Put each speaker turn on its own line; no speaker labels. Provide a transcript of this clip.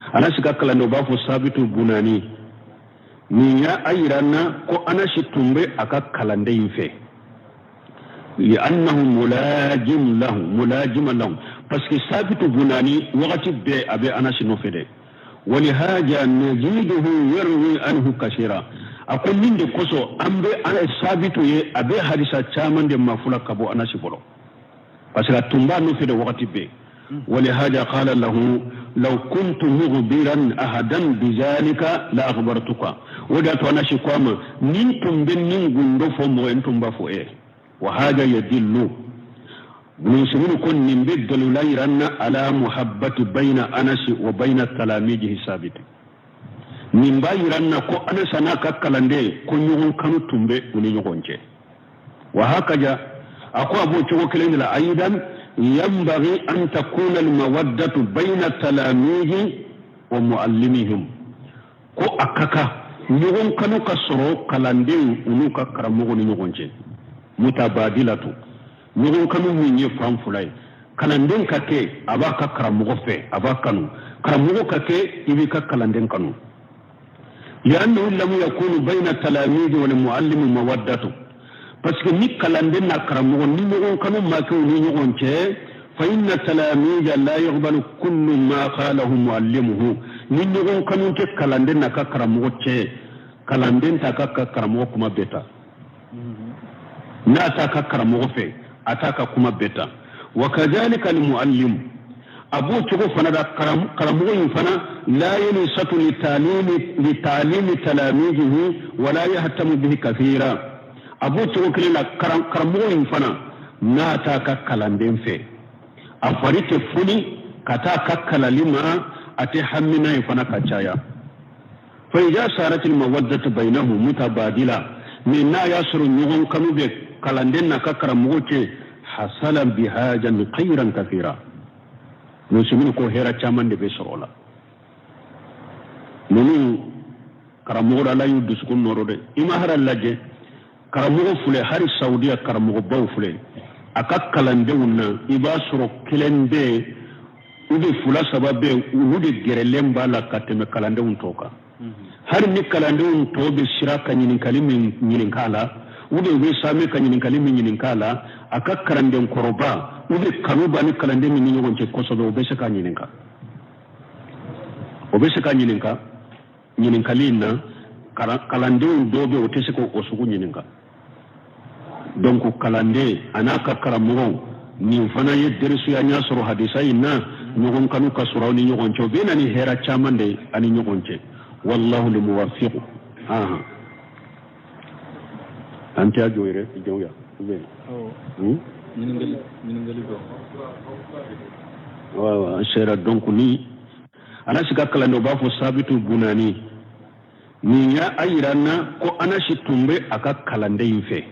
Anasi ka kalanden u b'a fɔ Sabitu Bunani. Nin y'a a yira an na ko Anasi tun bɛ a ka kalanden in fɛ. Li'annahu mulajim lahu mulajima lahu parce que Sabitu Bunani wagati bɛɛ a bɛ Anasi nɔfɛ dɛ. Walihaja najiduhu yarwi anhu kasira. A ko nin de kosɔn an bɛ Sabitu ye a bɛ hadisa caman de mafula ka bɔ Anasi bolo. Parce que a tun b'a nɔfɛ de wagati bɛɛ. Walihaja qala lahu law kuntu mukhbiran ahadan bizalika la akhbartuka. O de y'a to Anasi ko a ma ni n tun bɛ nin gundo fɔ mɔgɔ ye n tun b'a fɔ e ye. Wa haja yadillu Ibn ko nin bɛ dalila yira an na ala muhabbati bayna Anasi wa bayna talamijihi sabiti. Nin b'a yira an na ko Anasi n'a ka kalanden ko ɲɔgɔn kanu tun bɛ u ni ɲɔgɔn cɛ. Wa hakaja a ko a b'o cogo kelen de la ayidan yanbaghi an takuna almawaddatu bayna talamihi wa muallimihim ko a ka kan ɲɔgɔn kanu ka sɔrɔ kalandenw u n'u ka karamɔgɔ ni ɲɔgɔn cɛ mutabadilatu ɲɔgɔn kanu min ye fan fila ye kalanden ka kɛ a b'a ka karamɔgɔ fɛ a b'a kanu karamɔgɔ ka kɛ i b'i ka kalanden kanu li'annahu lam yakunu bayna talamidi wal muallimi mawaddatu parce que ni kalanden n'a karamɔgɔ ni ɲɔgɔn kanu ma kɛ u ni ɲɔgɔn cɛ fa inna talamida la yaqbalu kullu ma qalahu muallimuhu ni ɲɔgɔn kanu tɛ kalanden n'a ka karamɔgɔ cɛ kalanden t'a ka karamɔgɔ kuma bɛɛ ta n'a t'a ka karamɔgɔ fɛ a t'a ka kuma bɛɛ ta wa kadhalika almuallim a b'o cogo fana da karamɔgɔ in fana la yansatu li ta'limi li ta'limi talamizihi wa la yahtamu bihi kathira a b'o cogo kelen na karamɔgɔ in fana n'a t'a ka kalanden fɛ a fari tɛ foni ka taa ka kalanli ma a tɛ hami n'a ye fana ka caya fa iza saratil mawaddatu bainahum mutabadila mais n'a y'a sɔrɔ ɲɔgɔn kanu bɛ kalanden n'a ka karamɔgɔ cɛ hasala bihaja khairan kathira muslimin ko hɛrɛ caman de bɛ sɔrɔ o la ninnu karamɔgɔ ala y'u dusukun nɔrɔ dɛ i ma hara lajɛ karamɔgɔ filɛ hali saudiya karamɔgɔbaw filɛ a ka kalandenw na i b'a sɔrɔ kelen bɛ yen ou bien fila saba bɛ yen olu de gɛrɛlen b'a la ka tɛmɛ kalandenw tɔw kan hali ni kalandenw tɔw bɛ siran ka ɲininkali min ɲininka a la ou bien u bɛ saamɛ ka ɲininkali min ɲininka a la a ka kalanden kɔrɔba ou bien kanu b'a ni kalanden min ni ɲɔgɔn cɛ kosɛbɛ o bɛ se k'a ɲininka o bɛ se k'a ɲininka ɲininkali in na kalandenw dɔw bɛ o tɛ se k'o sugu ɲininka donc kalanden a n'a ka karamɔgɔw nin fana ye derisu an y'a sɔrɔ hadisa in na ɲɔgɔn kanu ka sɔrɔ aw ni ɲɔgɔn cɛ o bɛ na ni hɛrɛ caman de ye a ni ɲɔgɔn cɛ wallahu limuwafiqu ahan an tɛ a jɔ yɛrɛ jɔ yan ou bien
ɲininkali ɲininkali dɔ
waaw an sera donc ni Anasi ka kalanden u b'a fɔ Sabitu Bunani nin y'a yira an na ko Anasi tun bɛ a ka kalanden in fɛ.